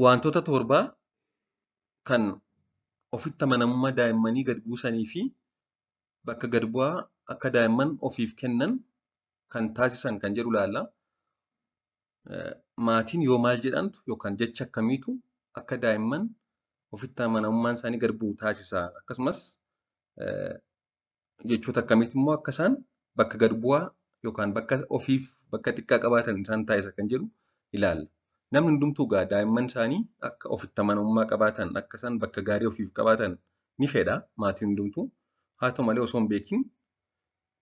Wantoota torba kan ofitti amanamummaa daa'immanii gad buusanii fi bakka gad bu'aa akka daa'imman ofiif kennan kan taasisan kan jedhu ilaalla. Maatiin yoo maal jedhantu yookaan jecha akkamiitu akka daa'imman ofitti amanamummaan isaanii gad bu'u taasisa. Akkasumas jechoota akkamiitu immoo akka isaan bakka gad bu'aa yookaan bakka ofiif bakka xiqqaa qabaatan isaan taasisa kan jedhu ilaalla. Namni hundumtuu egaa daa'imman isaanii akka ofitti amanamummaa qabaatan, akka isaan bakka gaarii ofiif qabaatan ni fedha maatiin hundumtuu. Haa ta'u malee osoo hin beekin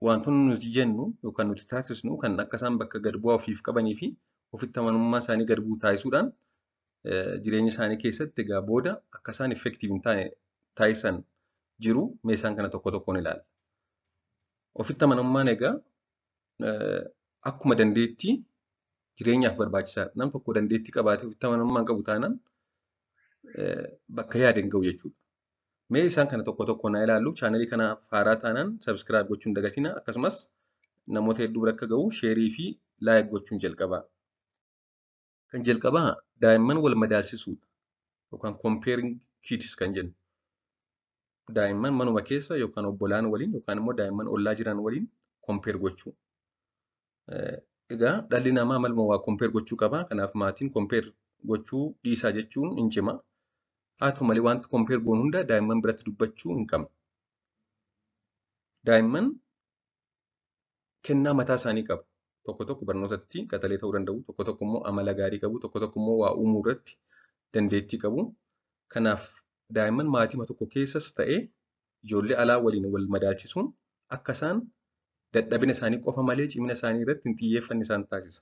wantoonni nuti jennu yookaan nuti taasisnu kan akka isaan bakka gad bu'aa ofiif qabanii fi ofitti amanamummaa isaanii gad bu'u taasisuudhaan jireenya isaanii keessatti egaa booda akka isaan effective hin taane taasisan jiru. Mee isaan kana tokko tokkoon ilaalla. Ofitti amanamummaan egaa akkuma dandeettii jireenyaaf barbaachisaadha. Nam tokko dandeettii qabaatee ofitti amanamummaa hin qabu taanaan bakka yaade hin gahu jechuudha. Mee isaan kana tokko tokkoon haa ilaallu. Chaanalii kanaaf haaraa taanaan subscribe gochuun dagatina. Akkasumas namoota hedduu bira akka gahu share fi like gochuun jalqabaa. Kan jalqabaa daa'imman wal madaalchisuudha. Yookaan comparing kids kan jennu. Daa'imman manuma keessa yookaan obbolaan waliin yookaan immoo daa'imman ollaa jiran waliin compare gochuu. Egaa dhalli namaa maluma waa compare gochuu qaba. Kanaaf maatiin compare gochuu dhiisaa jechuun hin cima. Haa ta'u malee wanti compare goonu hunda daa'imman biratti dubbachuu hin qabnu. Daa'imman kennaa mataa isaanii qabu. Tokko tokko barnootatti qaxalee ta'uu danda'u, tokko tokko immoo amala gaarii qabu, tokko tokko immoo waa uumuu irratti dandeettii qabu. Kanaaf daa'imman maatii tokko keessas ta'ee ijoollee alaa waliin wal madaalchisuun akka isaan dadhabina isaanii qofa malee cimina isaanii irratti hin xiyyeeffanne isaan taasisa.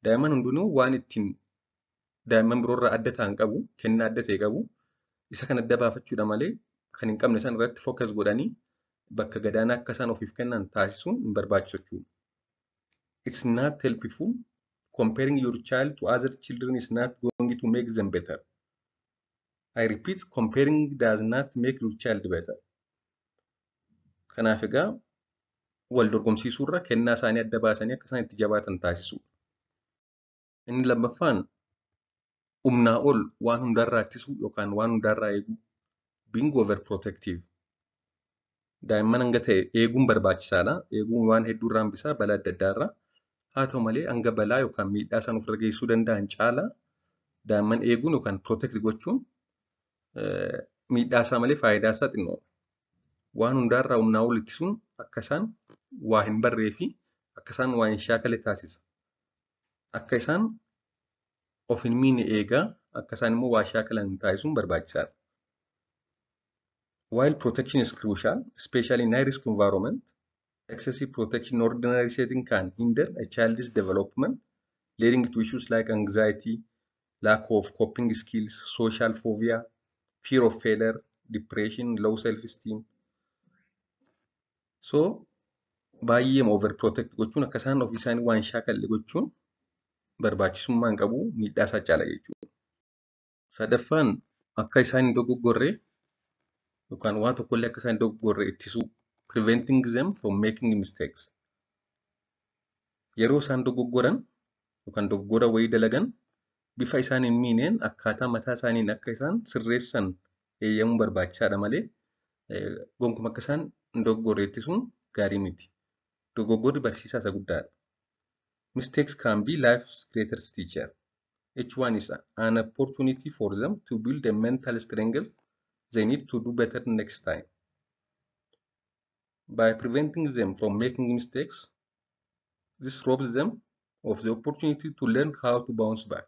Daa'imman hundinuu waan ittiin daa'imman biroorraa adda ta'an qabu, kennaa adda ta'e qabu. Isa kan adda baafachuudha malee kan hin qabne isaan irratti focus godhanii bakka gadaanaa akka isaan ofiif kennan taasisuun hin barbaachisu jechuudha. It's not helpful. Comparing your child to other children is not going to make them better. I repeat, comparing does not make your child better. Kanaaf egaa wal dorgomsiisuurra kennaa isaanii adda baasanii akka isaan itti jabaatan taasisu. Inni lammaffaan humnaa ol waan hundarraa ittisuu yookaan waan hundarraa eeguu. Being overprotective. Daa'imman hanga ta'e eeguun barbaachisaadha. Eeguun waan hedduu irraa hambisaa, balaa adda addaa irraa. Haa ta'u malee hanga balaa yookaan miidhaa isaan ofirra geessisuu danda'an caalaa daa'imman eeguun yookaan protect gochuun miidhaa isaa malee faayidaa isaa xinnoodha. Waan hundarraa humnaa ol ittisuun akka isaan waa hin barree fi akka isaan waa hin shaakalle taasisa. Akka isaan of hin miine eegaa akka isaan immoo waa shaakalan taasisuun barbaachisaadha. While protection is crucial, especially in high-risk environment, excessive protection in ordinary setting can hinder a child's development, leading to issues like anxiety, lack of coping skills, social phobia, fear of failure, depression, low self-esteem. So, baay'ee overprotect gochuun akka isaan ofii isaanii waan shaakalle gochuun barbaachisummaa hin qabu, miidhaa isaa caala jechuudha. Sadaffaan akka isaan hin dogoggorre yookaan waan tokkollee akka isaan hin dogoggorre ittisuu, preventing them from making mistakes. Yeroo isaan dogoggoran yookaan dogoggora wayii dalagan bifa isaan hin miineen akkaataa mataa isaaniin akka isaan sirreessan eeyyamuun barbaachisaadha malee gonkumaa akka isaan hin dogoggorre ittisuun gaarii miti. Dogoggorri barsiisaa isa guddaadha. Mistakes can be life's greatest teacher. Each one is an opportunity for them to build a mental strength they need to do better next time. By preventing them from making mistakes, this robs them of the opportunity to learn how to bounce back.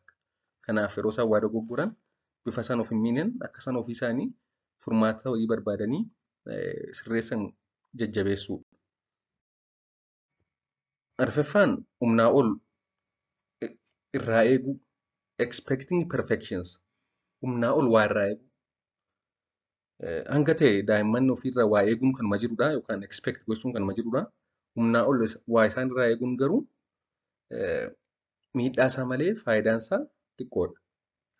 Kanaaf yeroo isaan waa dogoggoran bifa isaan of hin miineen akka isaan ofii isaanii furmaata wayii barbaadanii sirreessan jajjabeessuu. Arfaffaan humnaa ol irraa eeguu, expecting perfections, humnaa ol waa irraa eeguu. Hanga ta'e daa'imman ofiirraa waa eeguun kanuma jirudha yookaan expect gochuun kanuma jirudha. Humnaa ol waa isaan irraa eeguun garuu miidhaa isaa malee faayidaan isaa xiqqoodha.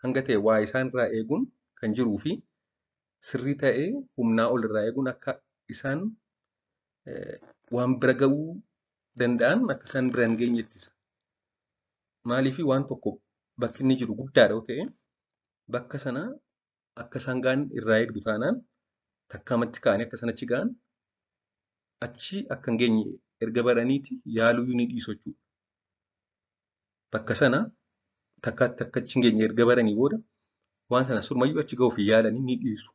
Hanga ta'e waa isaan irraa eeguun kan jiruu fi sirrii ta'ee humnaa ol irraa eeguun akka isaan waan bira ga'uu danda'an akka isaan bira hin geenye ittisa. Maaliif waan tokko bakki inni jiru guddaadha yoo ta'e Bakka sana akka isaan ga'an irraa eegdu taanaan takkaamatti ka'anii akka isaan achi ga'an achi akka hin geenye erga baraniiti yaaluyyuu ni dhiisu jechuudha. Bakka sana takkaatti akka achi hin geenye erga baranii booda waan sana surmayyuu achi ga'uuf yaalanii ni dhiisu.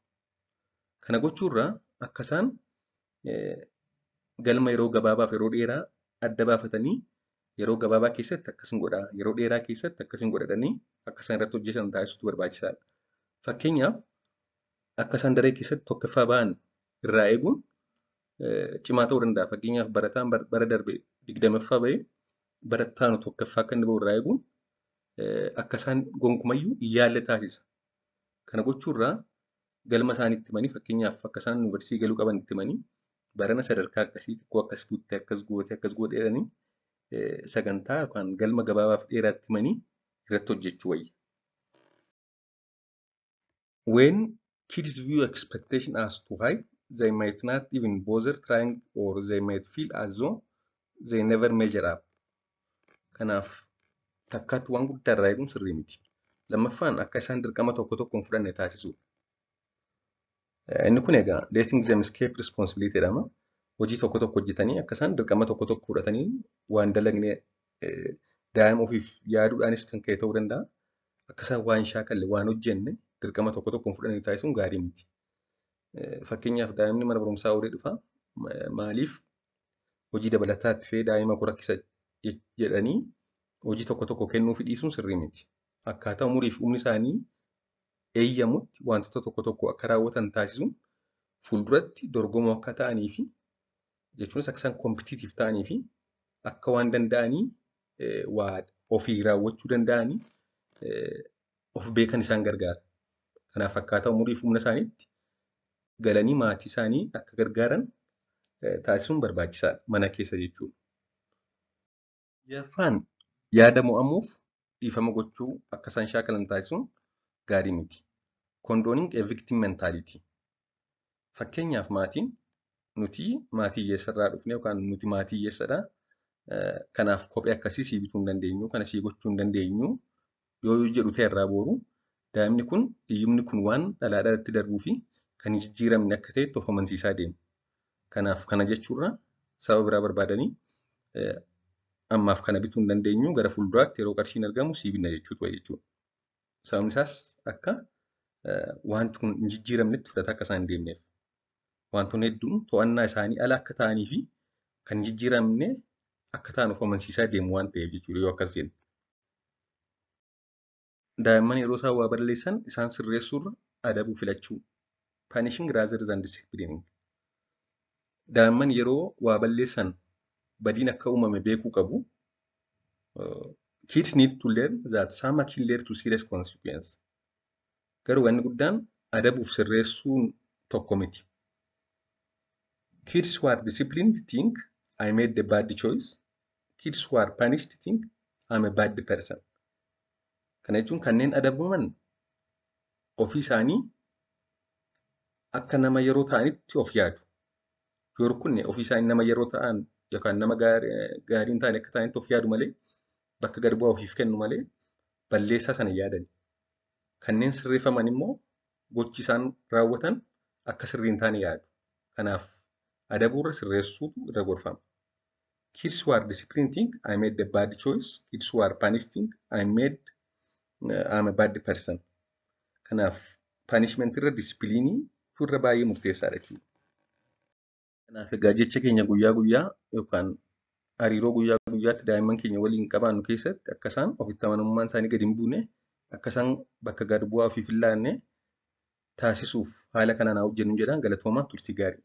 Kana gochuurraa akka isaan galma yeroo gabaabaaf yeroo dheeraa adda baafatanii yeroo gabaabaa keessatti akkasin godhaa, yeroo dheeraa keessatti akkasin godhatanii akka isaan irratti hojjetan taasisuutu barbaachisaadha. Fakkeenyaaf akka isaan daree keessatti tokkoffaa ba'an irraa eeguun cimaa ta'uu danda'a. Fakkeenyaaf barataan bara darbe 20ffaa ba'ee barataan tokkoffaa akka inni ba'u irraa eeguun akka isaan gonkumayyuu hin yaalle taasisa. Kana gochuurraa galma isaanii itti himanii fakkeenyaaf akka isaan yuunivarsiitii galuu qaban itti himanii barana sadarkaa akkasii xiqqoo akkas buutte akkas goote akkas goote jedhanii sagantaa yookaan galma gabaabaaf dheeraatti himanii irratti hojjechuu wayya. When kids view expectation as too high, they might not even bother trying or they might feel as though they never measure up. Kanaaf takkaatti waan guddaa irraa eeguun sirrii miti. Lammaffaan akka isaan dirqama tokko tokko hin fudhanne taasisuudha. Inni kun egaa letting them escape responsibility jedhama. Hojii tokko tokko hojjetanii akka isaan dirqama tokko tokko fudhatanii waan dalagne daa'ima ofiif yaaduudhaanis kan ka'e ta'uu danda'a. Akka isaan waan shaakalle waan hojjenne dirqama tokko tokko hin fudhanne taasisuun gaarii miti. Fakkeenyaaf daa'imni mana barumsaa oolee dhufa maaliif hojii dabalataa itti fe'ee daa'ima koo rakkisa jedhanii hojii tokko tokko kennuufi dhiisuun sirrii miti. Akkaataa umurii fi humni isaanii eeyyamutti wantoota tokko tokko akka raawwatan taasisuun fuulduratti dorgomoo akka ta'anii fi jechuunis akka isaan competitive ta'anii fi akka waan danda'anii waa ofii raawwachuu danda'anii of beekan isaan gargaara. Kanaaf akkaataa umurii fi humna isaaniitti galanii maatii isaanii akka gargaaran taasisuun barbaachisaadha mana keessa jechuudha. Jaffaan yaada mo'amuuf dhiifama gochuu akka isaan shaakalan taasisuun gaarii miti. Condoning a victim mentality. Fakkeenyaaf maatiin nuti maatii hiyyeessarraa dhufne yookaan nuti maatii hiyyeessadha. Kanaaf kophee akkasii sii bituu hin dandeenyu, kana sii gochuu hin dandeenyu yoo jedhu ta'e irraa booru daa'imni kun hiyyumni kun waan dhalaa dhalatti darbuu fi kan hin jijjiiramne akka ta'etti of amansiisaa deema. Kanaaf kana jechuurra sababa biraa barbaadanii ammaaf kana bituu hin dandeenyu gara fuulduraatti yeroo qarshiin argamu sii binna jechuutu wayya jechuudha. Sababni isaas akka wanti kun hin jijjiiramnetti fudhataa akka isaan hin deemneef. Wantoonni hedduun to'annaa isaanii ala akka ta'anii fi kan hin jijjiiramne akka ta'an of amansiisaa deemu waan ta'eef jechuudha yoo akkas jennu. Daa'imman yeroo isaan waa balleessan isaan sirreessuurra adabuu filachuu. Punishing rather than disciplining. Daa'imman yeroo waa balleessan badiin akka uumame beekuu qabu. Kids need to learn that some action lead to serious consequence. Garuu wanni guddaan adabuuf sirreessuun tokko miti. Kids who are disciplined think I made the bad choice. Kids who are punished think I'm a bad person. Kana jechuun kanneen adabaman ofii isaanii akka nama yeroo ta'anitti of yaadu. Yoo rukunne ofii isaanii nama yeroo ta'an yookaan nama gaarii hin taane akka ta'anitti of yaadu malee bakka gad bu'aa ofiif kennu malee balleessaa sana yaadani. Kanneen sirreeffaman immoo gochi isaan raawwatan akka sirrii hin taane yaadu. Kanaaf adabuurra sirreessuutu irra gorfama. Kids who are disciplined think I made the bad choice. Kids who are punished think I'm a bad person. Kanaaf punishment irra disciplinii irra baay'ee murteessaadha jechuudha. Kanaaf egaa jecha keenya guyyaa guyyaa yookaan hariiroo guyyaa guyyaatti daa'imman keenya waliin qabaannu keessatti akka isaan ofitti amanamummaan isaanii gadi hin buune akka isaan bakka gad bu'aa ofiif hin laanne taasisuuf haala kanaan haa hojjennu jedhaan galatoomaa turtii gaarii.